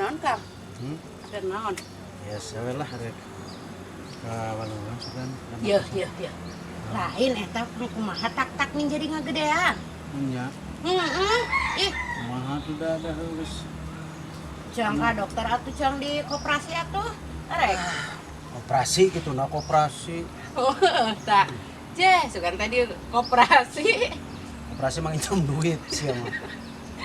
Naon, Kang? Keur naon? Ya sawe lah rek ka walungan sugan. Yeuh, yeuh, yeuh. Lain eta kumaha tak-tak nih jadi ngagedean. Nya. Heeh. Ih, Kumaha tuh dah dah geus. Jang ka dokter atuh jang di koperasi atuh. Rek. Operasi gitu nah koperasi. Oh, tak. Ceh, sugan tadi koperasi. Operasi mah nginjem duit sih mah.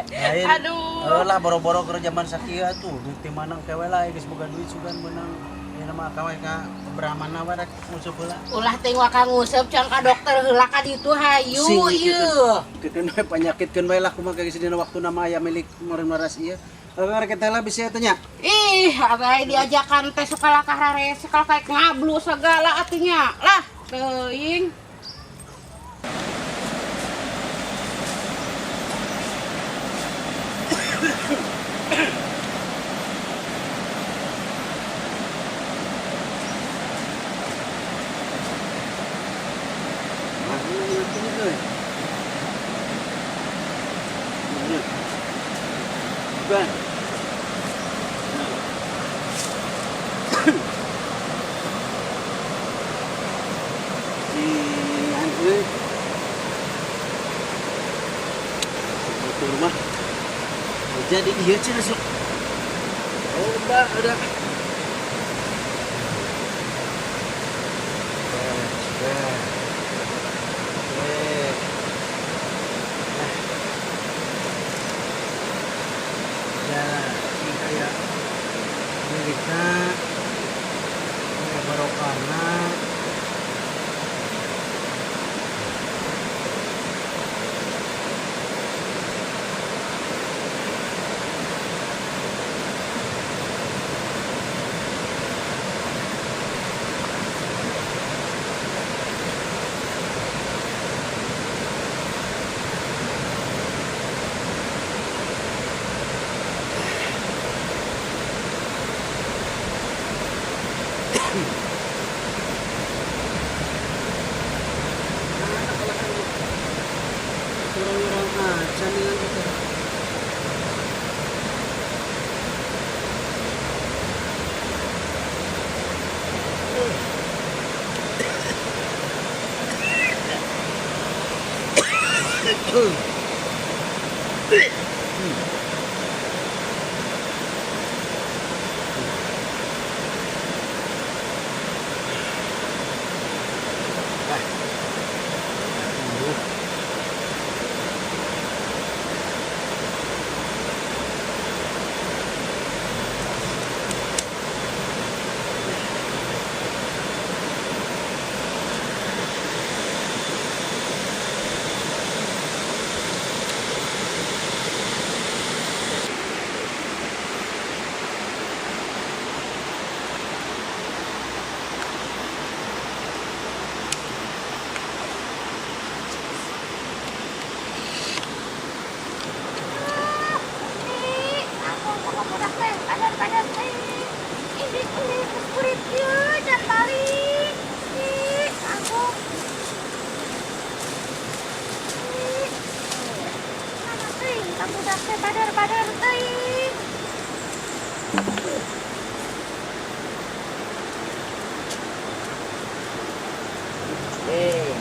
Lain. Aduh. Lah boro-boro keur zaman sakieu atuh duit ti mana kewe lah geus boga duit sugan beunang. Ieu mah kawe ka Brahmana we rek nguseup heula. Ulah teh waka nguseup jang ka dokter heula ka ditu hayu ieu. Keun we panyakitkeun we lah kumaha geus dina waktuna mah aya milik meureun waras ieu. Rek teh lah bisa teh nya. Ih, abai diajakan teh suka lakah rarese kalau kayak ngablu segala atunya. Lah, teuing. Bukan. Rumah jadi iya cina sih. Oh mbak ada. Ya, ini kayak miliknya, kayak barokahna. Orang-orang aja dengan kita. Badar-badar teuing.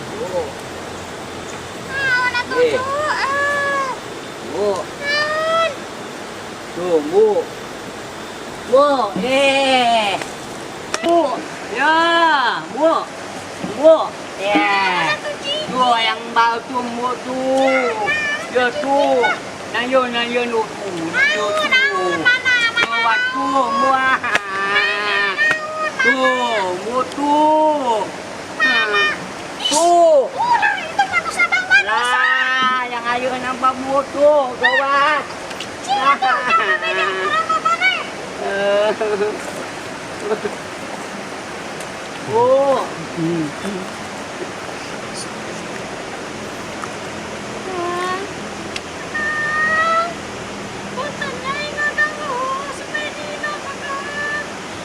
Bu. Naon atuh tuh? Bu. Tuh, Bu. Bu, Bu. Ya, Bu. Bu. Ya. Tuh yang bau tuh, Bu tuh. Ya tuh. Nayo nayo nu tuh. Naon mana mana. Waktu muah. Tuh, Bu tuh. Tuh. Ulah itu manusia bang manusia. Lah, yang ayo nambah Bu tuh, gawat. Cing tuh, jangan beda kurang apa nih? Bu.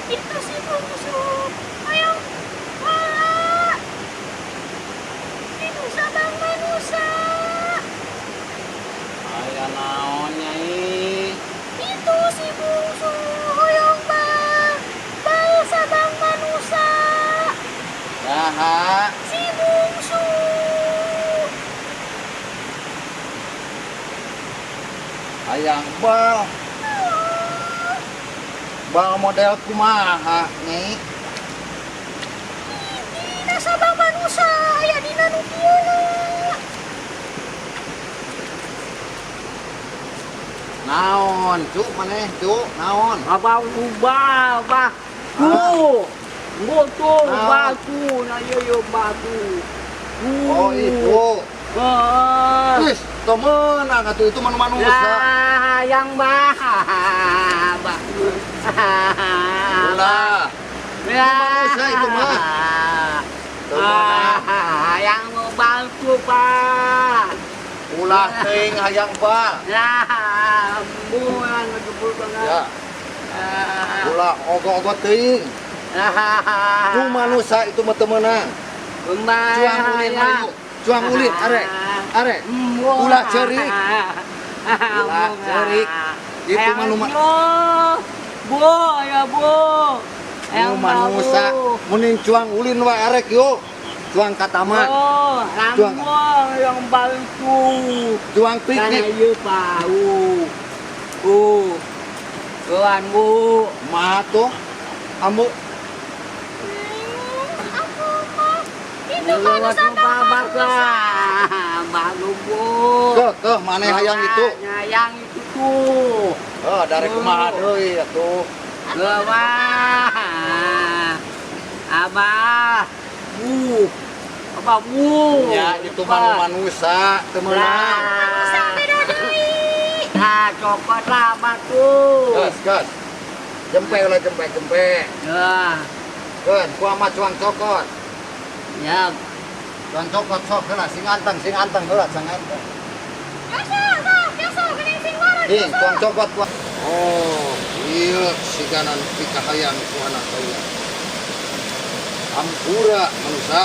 Itu si bungsu, ayo, wala, itu sabang manusia. Aya naon nyai? Itu si bungsu. Hayang bal. Bal model kumaha, Nyai? Dina sabab manusia aya dina nu kieu. Naon, Cuk, maneh, Cuk, naon? Abah ubah, bah. Tuh. Bu tuh, batu, nah yo yo batu. Oh, itu. Wis, teu meunang atuh itu mah manusia. Lah, yang bah. Bah. Ulah. Ya. Manusia itu mah. Teu meunang. Yang mau bantu, Pak. Ulah teuing hayang bal. Lah, buang ngejebul banget. Ya. Ulah ogo-ogo teuing. Ku manusia itu mah teu meunang. Cuang ulin hayu. Cuang ulin arek. Arek. Ulah ceurik. Ulah ceurik. Itu mah nu Bu, ya bu. Nu manusia muning cuang ulin wae arek yo. Cuang ka taman. Oh, Cuang. yang bantu. Cuang piknik. Ieu Pak. Tuan Bu. Mah tuh. Ambu Itu manusia Keh, maneh hayang itu. Hayang itu tuh. Oh, dari kumaha deui atuh. Wah. Abah. Bu. Abah bu. Ya, itu mah manusia, teu meunang. Manusia beda deui. Nah, copot lah abah tuh. Gas, gas. Jempe ulah jempe, jempe. Ya. Keun, ku ama cuang cokot. Ya. Cuang cokot sok heula sing anteng heula sing anteng. Biasa, biasa, geuning sing waras. Ih, cuang cokot ku. Oh, ieu siganan pikahayang ku anak kaula. Ampura manusia.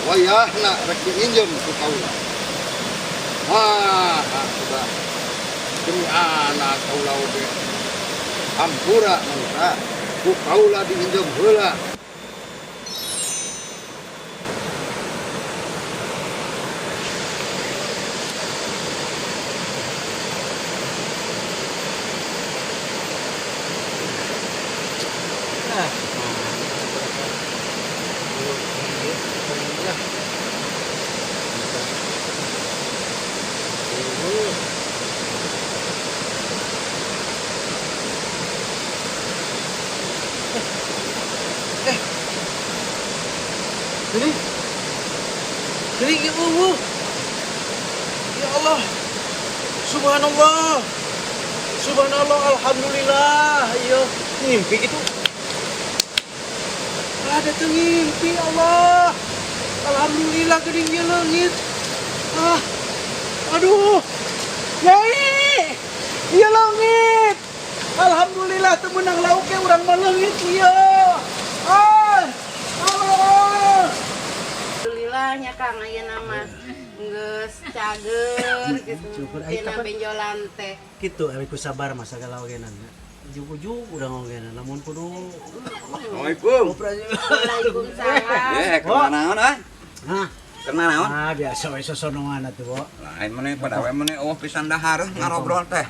Wayahna rek diinjem ku kaula. Wah, sudah. Demi anak kaula oge. Ampura manusia. Ku kaula diinjem heula. Geuning ieu. Ya Allah. Subhanallah. Subhanallah, alhamdulillah. Ieu ngimpi gitu. Ada tuh ngimpi Allah. Alhamdulillah geuning ieu leungit. Ah. Aduh. Nyai. Ieu leungit. Alhamdulillah teu meunang lauk ge urang mah leungit ieu. Ah. Allah. Alhamdulillahnya Kang ayeuna mah geus cager gitu. Tina benjolan teh. Kitu ari ku sabar mah sagala ogenan. Ujug-ujug urang ogenan lamun kudu. Assalamualaikum. Waalaikumsalam. Eh, keur naon euy? Hah? Keur naon? Ah, biasa we sosonoan atuh, Bo. Lain maneh pada we maneh oh pisan dahar ngarobrol teh.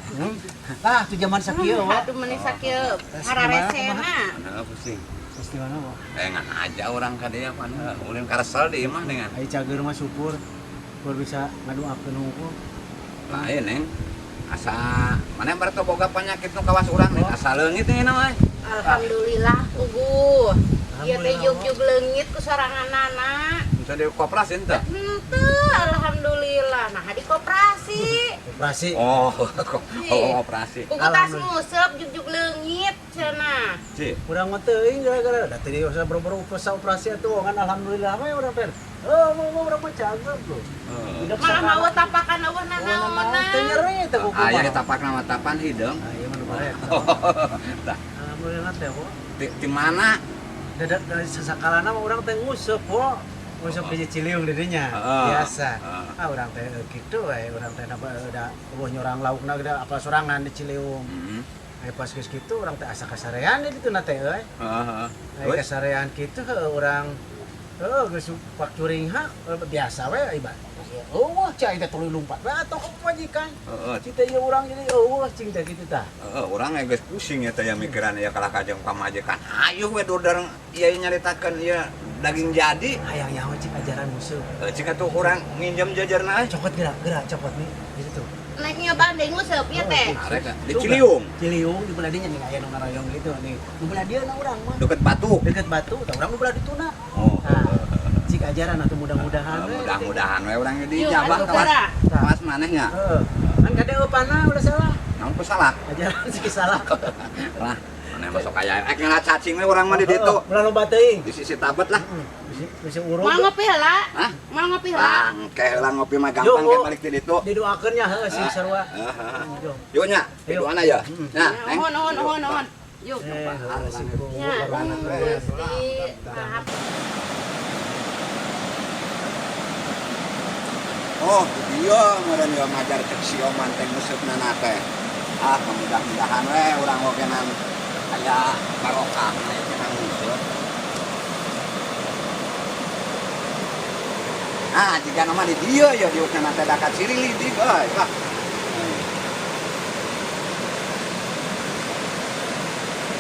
Tah, tuh zaman sakieu, Bo. Aduh meni sakieu hararesena. Heeh, pusing. Pasti mana, Bo? Ngan aja urang ka dieu pan ulin karesel di imah dengan. Ai cager mah syukur. Syukur bisa ngadoakeun hungkul. Lain, Neng. Asa maneh berarti boga penyakit nu kawas urang nih, asa leungit nih mah. Alhamdulillah puguh. Ieu teh jug-jug leungit ku soranganana. Bisa dikoperasi teh? Henteu, alhamdulillah. Nah, dikoperasi. Operasi. Oh, oh operasi. Puguh tas nguseup jug-jug leungit cenah. Ci. Urang mah teuing gara-gara da tadi usah boro-boro operasi atuh kan alhamdulillah we urang teh. Oh, mau urang mah cageur tuh. Malah mau tapakan eueuh nanaonan. Teu nyeri teh kuku. Aya ditapak nama tapan hideung. Ah, ieu mah nu bae. Alhamdulillah teh, Bo. Di mana? Dari sasakalana mah urang teh nguseup, Bo. Nguseup di Ciliwung di dinya. Biasa. Ah, urang teh kitu we, urang teh da eueuh nyorang laukna da apa sorangan di Ciliwung. Ai pas geus kitu urang teh asa kasarean di ditu na teh euy. Heeh. Ai kasarean kitu heuh urang Heuh, geus pak curing hak biasa we ibarat. Eueuh cai teh tuluy lumpat we atuh ka pamajikan. Heeh. Cita ieu urang jadi eueuh cing teh kitu tah. Heeh, urang geus pusing ya teh ya mikiran ya kalah ka jeung pamajikan. Hayuh we durder ieu nyaritakeun ieu daging jadi. Hayang nyaho cik ajaran musuh. Heuh, cik atuh urang nginjem jajarna euy. Cokot gerak gerak cokot nih gitu tuh. Naik nyobaan deui nguseup ieu teh. Arek di Ciliwung, Ciliwung di belah dinya nih aya nu ngaroyong gitu nih. Nu belah dieu na urang mah. deket Batu. Deket Batu, tah urang nu belah dituna. Oh. Nah, cik ajaran atuh mudah-mudahan we. Mudah-mudahan we urang di Yuk, jabah atuh, kawas. geura. Kawas maneh nya. Heeh. Kan kade eupana ulah salah. Naon ku salah? Ajaran sih salah. Lah, maneh masuk aya ek ngala cacing we urang mah di ditu. Ulah loba teuing. Di sisi tabet lah. Bisi bisi urung. Moal ngopi heula? Hah? Moal ngopi heula? Bangke heula ngopi mah gampang Yo, ke balik di ditu. Didoakeun nya heuh sing sarua. Heeh. Yo. Yuk nya, Yuk. doana ya. Nah, Neng. Nuhun nuhun nuhun nuhun. Yuk. Eh, heuh sing Ya, Gusti. Maaf. Oh, iya meureun ieu majar cek si Oman teh nguseupna teh. Ah, mudah-mudahan we urang ogenan aya barokah na ieu cenah nguseup. Ah, jika nama di dieu ya diukna teh da ka Cirili di euy. Lah.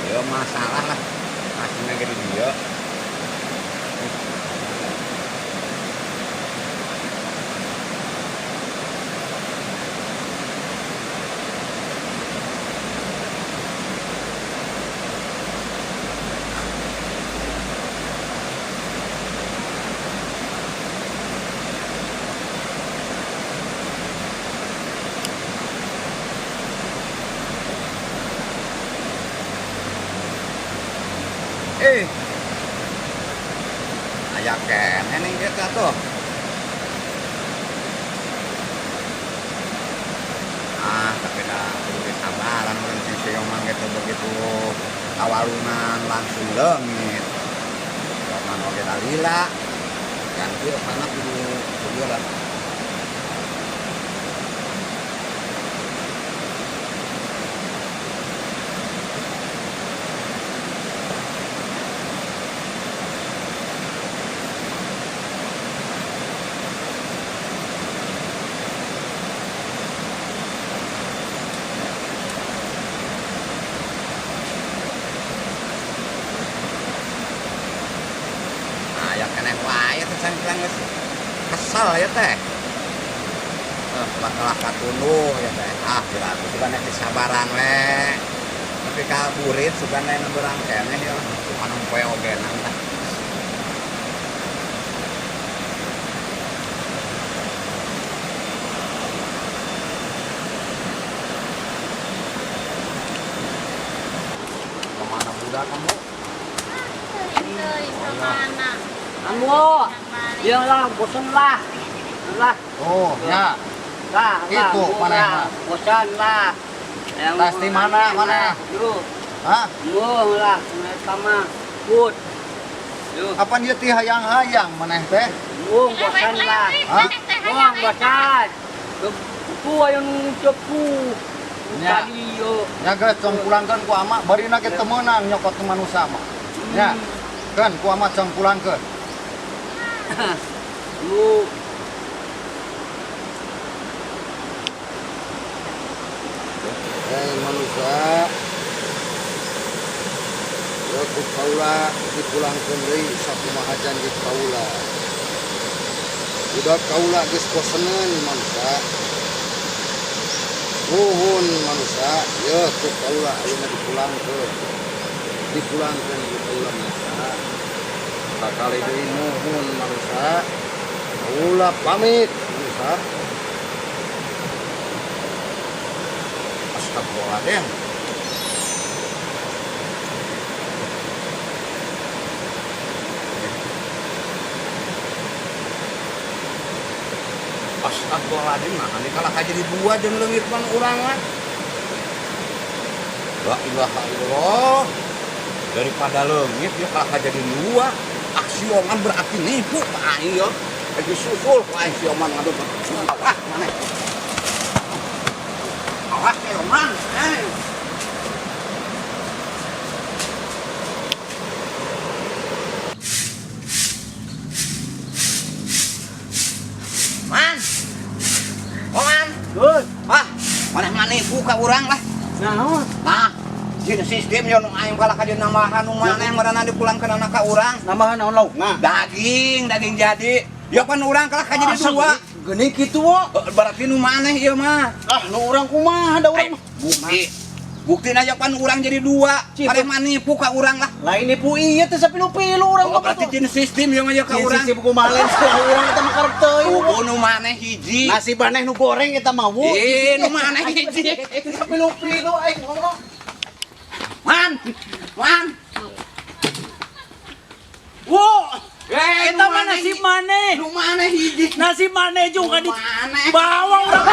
Ieu masalah lah. Aslinya ge di dieu. Eh. Aya keneh ning kieu atuh. Ah, tapi dah kudu disabaran urang sing sioman gitu begitu kawalunan langsung leungit. Sioman oge da lila. Ganti opana kudu kudu lah. Aya keneh wae teh cangklang geus kesel ya teh. Bakal katunduh ya teh. Ah, kira aku sugan nek disabaran we. Tapi ka burit sugan nek berang keneh ya. Sugan poe ogenan tah. Kemana budak kamu? Teuing kemana? Ambo. Ya lah, bosan lah. Lah, Oh, ya. lah, lah, Itu, Bu, maneh lah. mah. Bosan lah. Yang Tas di mana, mana? Yuk, Hah? bu lah, mereka mah. Put. Yuk, Apa dia ti hayang-hayang maneh teh? bu, bosan lah. Hah? Buang bosan. Ku ayo ngucap ku. Ya. Tadi yo. Nya geus tong pulangkeun ku ama barina ge teu meunang nyokot nu manusa mah. Nya. Keun ku ama tong pulangkeun. Lu Eh manusia. Ya ku kaula dipulangkeun deui sakumaha janji kaula. Udah kaula geus boseneun manusia. Nuhun manusia, ya ku kaula ayeuna dipulangkeun. Dipulangkeun ku kaula manusia. Sakali deui nuhun manusia. Kaula pamit manusia. Astagfirullahaladzim. Astagfirullahaladzim, nah ini kalah jadi dua jeung leungit mah urang mah. La ilaha illallah. Daripada leungit dia kalah jadi dua. Aksioman berarti nipu Pak aing ya. Lagi susul ku aing sioman ngadu. Wah, maneh. Awas sioman. Eh. Good. Ah, maneh mah nipu ka urang lah. Naon? Nah, jin sistem yo nu aing kalah ka dieu nambahan nu maneh meureunan dipulangkeun ka urang. Nambahan naon laukna? Daging, daging jadi. Ya pan urang kalah ka jadi Asa dua. Geuning kitu wo. Eh, berarti nu maneh ieu mah. Ah, nu urang kumaha da urang Ay, mah. bukti. Bukti aja pan urang jadi dua. Cik, Maneh mah nipu ka urang lah. Lain nipu ieu teh sapilu-pilu urang Oh, berarti jin sistem ieu mah ya ka urang. Sistem kumaha lain salah urang eta mah karep teuing. Kudu nu maneh hiji. Nasi baneh nu goreng eta mah wo. Eh, nu maneh hiji. Sapilu-pilu aing ngomong. Man. Man. Wo, Eh, eta mah nasib maneh. Nu maneh hiji. Nasib maneh juga Nu di maneh. bawa urang.